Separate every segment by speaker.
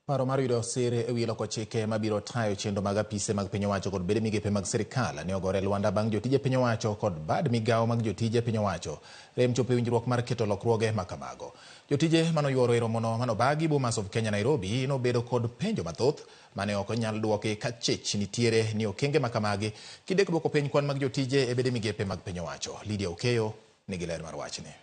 Speaker 1: Paro mar yudo sir e wi loko chike mabiro tayo chenro mag apise mag piny owacho kod bede migepe mag sirikal ne ogore lwanda bang' jotije piny owacho kod bad migawo mag jotije piny owacho rem chopo e winjruok mar keto lokruoge ma kamago. Jotije manoyuoro e romono manobagi Bomas of Kenya Nairobi nobedo kod penjo mathoth mane ok onyal duoki ka chich nitiere ni okenge ma kamagi kidek duoko piny kwan mag jotije e bede migepe mag piny owacho. Lydia Okeyo nigi ler mar wachni.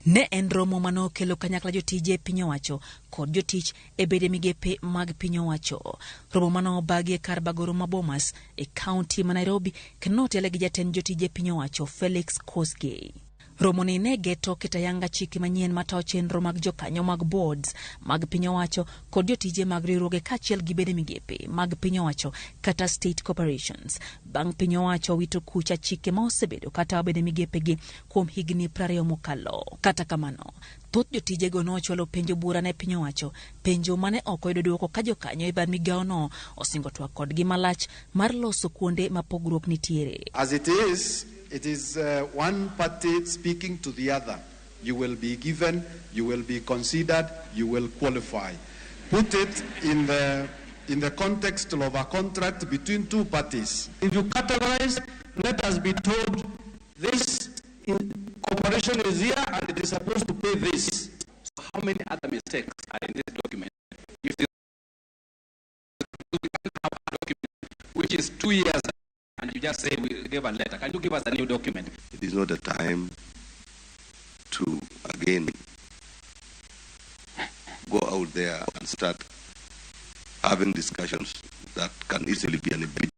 Speaker 2: Ne en romo mane okelo kanyakla jotije e piny owacho kod jotich e bede migepe mag piny owacho. Romo mane obagi e kar bago romo ma Bomas e kaunti ma Nairobi kendo notele gi jatend jotije e piny owacho Felix Kosgei. Romoni ne geto keto ayanga chike manyien matayo chenro mag jokanyo mag boards mag piny owacho kod jotije mag riwruoge kaachiel gi bede migepe mag piny owacho kata state corporations. Bang' piny owacho wito kucha chike ma osebedo katayo bede migepegi kuom higni 20 mokalo. Kata kamano, thoth jotijego nochwalo penjo bura ne piny owacho, penjo mane ok oyudo dwoko ka jokanyo e bad migawono osingo twak kodgi malach mar loso kuonde ma pogruok nitiere.
Speaker 3: As it is, it is one party speaking to the other. You will be given, you will be considered, you will qualify. Put it in the context of a contract between two parties.
Speaker 4: If you categorize, let us be told this corporation is here and it is supposed to pay this.
Speaker 5: So how many other mistakes are in this document? If this, we can't have a document which is 2 years and you just say we gave a letter. Can you give us a new document?
Speaker 6: It is not a time to again go out there and start having discussions that can easily be an impediment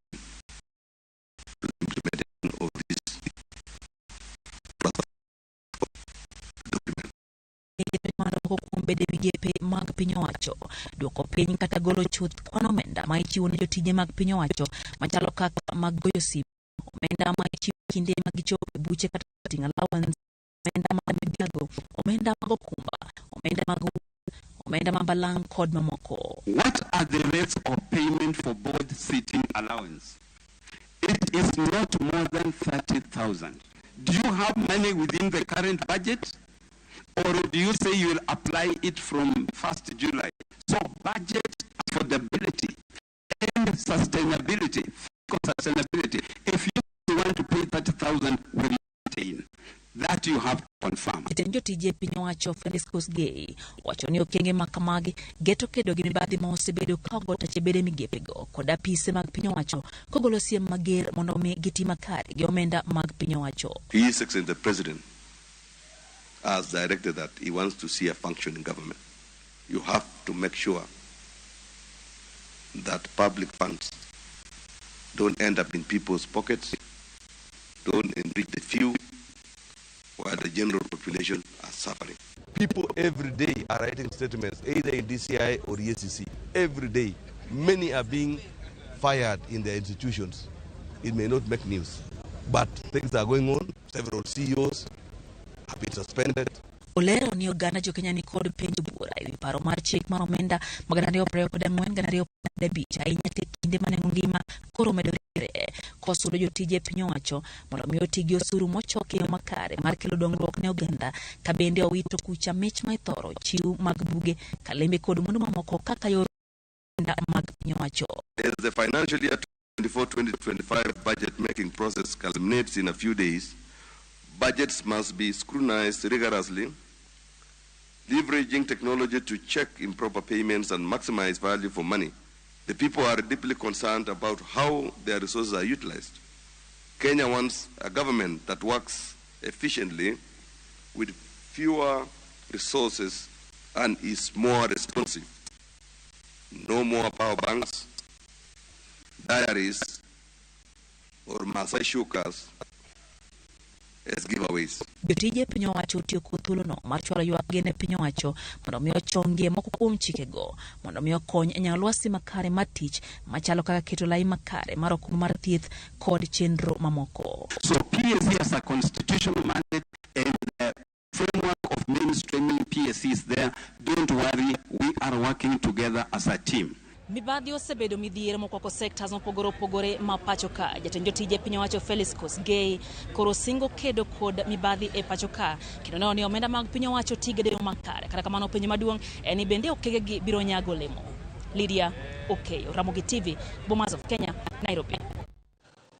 Speaker 6: to the implementation of this document.
Speaker 2: Moko kuom bede migepe mag piny owacho duoko piny kata golo chuth kwan omenda ma ichiwo ne jotije mag piny owacho machalo kaka mag goyo simu, omenda ma ichiwo kinde ma gichopo e buche kata sitting allowance, omenda mag migago, omenda mag okumba, omenda mag omenda ma balang' kod mamoko.
Speaker 7: What are the rates of payment for board sitting allowance? It is not more than 30,000. Do you have money within the current budget? Or do you say you will apply it from 1st July? So budget affordability and sustainability, fiscal sustainability. If you want to pay 30,000, we maintain. That you have to confirm.
Speaker 2: Jatend jotije piny owacho Felix Kosgei wacho ni okenge ma kamagi geto kedo gi mibadhi ma osebedo ka ogo tache bede migepego kod apise mag piny owacho kogolo siem mager mondo omi giti makare gi omenda mag piny owacho.
Speaker 6: His Excellency the President has directed that he wants to see a functioning government. You have to make sure that public funds don't end up in people's pockets, don't enrich the few, while the general population are suffering.
Speaker 8: People every day are writing statements, either in DCI or EACC. Every day. Many are being fired in their institutions. It may not make news, but things are going on. Several CEOs have been suspended.
Speaker 2: Olero ni oganda jokenya ni kod penjo buora ewi paro mar chik mar omenda mag 2024 2025 ahinya te kinde ma nengo ngima koro omedore kosudo jotije piny owacho mondo mi oti gi osuru mochoki e yo makare mar kelo dongruok ne oganda ka bende owito kucha mich ma ithoro chiw mag buge kalembe kod mwandu mamoko kaka yor omenda mag piny owacho.
Speaker 6: As the financial year 24-2025 budget making process culminates in a few days, budgets must be scrutinized rigorously, leveraging technology to check improper payments and maximize value for money. The people are deeply concerned about how their resources are utilized. Kenya wants a government that works efficiently with fewer resources and is more responsive. No more power banks, diaries, or Masai shukas as giveaways.
Speaker 2: Jotije piny owacho otiyo kod thuolono mar chwalo ywakgi ne piny owacho mondo mi ochongie moko kuom chikego mondo mi okony e nyago lwasi makare mar tich machalo kaka keto lai makare mar okumba mar thieth kod chenro mamoko.
Speaker 7: So PSC has a constitutional mandate and the framework of mainstreaming PSC is there. Don't worry, we are working together as a team.
Speaker 2: Mibadhi osebedo midhiero mokwako sectors mopogore opogore ma pacho ka. Jatend jotije piny owacho Felix Kosgei koro singo kedo kod mibadhi e pacho ka kendo neno ni omenda mag piny owacho tigede yo makare. Kata kamano penjo maduong' en ni bende okegegi biro nyago olemo. Lydia Okeyo, Ramogi TV, Bomas of Kenya, Nairobi.